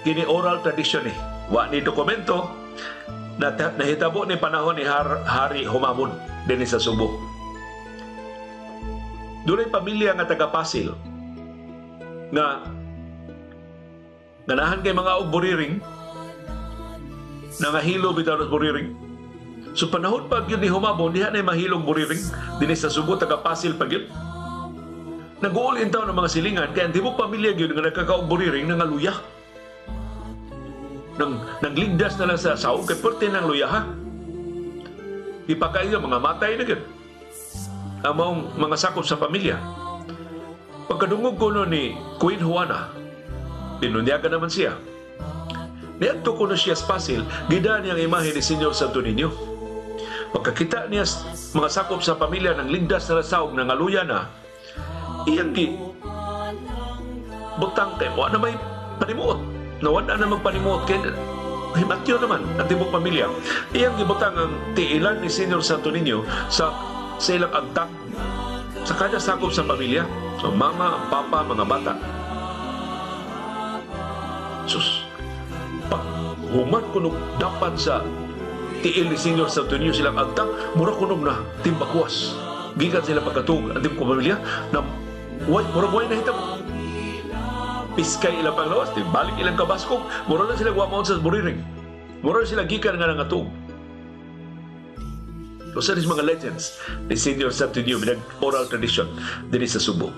Kini oral tradition ni. Wa ni dokumento na nahitabo ni panahon ni Hari Humabon dinhi sa Subo. Dunay pamilya nga taga Pasil nga ganahan kay mga og buriring, nangahilo bitaw og buriring. So panahon pa gyud ni Humabon, diha na mahilong buriring dinhi sa Subo, taga Pasil pa gyud. Nag-uol taon ng mga silingan kay ang tibok pamilya gyud nga nagkakaog buriring nangaluya. Nang nagligdas na lang sa saog kay perti ng luya ha. Ipakaiyo mga matay na gyud ang maong mga sakop sa pamilya. Pagkadungog kuno ni Queen Juana, binunyagan naman siya. Niadto kuno siya sa Pasil, gida niyang imahe ni Senyor Santo Niño. Pagkakita niya mga sakop sa pamilya ng ligdas na saog na ngaluya na, iyang gi butang kay wa na may panimuot. Nawad na magpanimuot kay himatyo naman ang tibok pamilya. Iyang gibutang ang tiilan ni Senyor Santo Niño sa ilang agtak sa kada sakop sa pamilya. So mama, papa, mga bata. Sus, pag human kunog dapat sa tiil ni Senyor Santo Niño silang agtak, mura kunog na timbakwas. Gikan sila pagkatug ang tibok pamilya na way, murag way nahitabo. Piskay ilang panglawas, di balik ilang kabaskog, mura na sila wa sa buriring. Mura na sila gikan nga nangatug. Usa ni mga legends ni Senior Santo Niño, binag oral tradition dinhi sa Subo.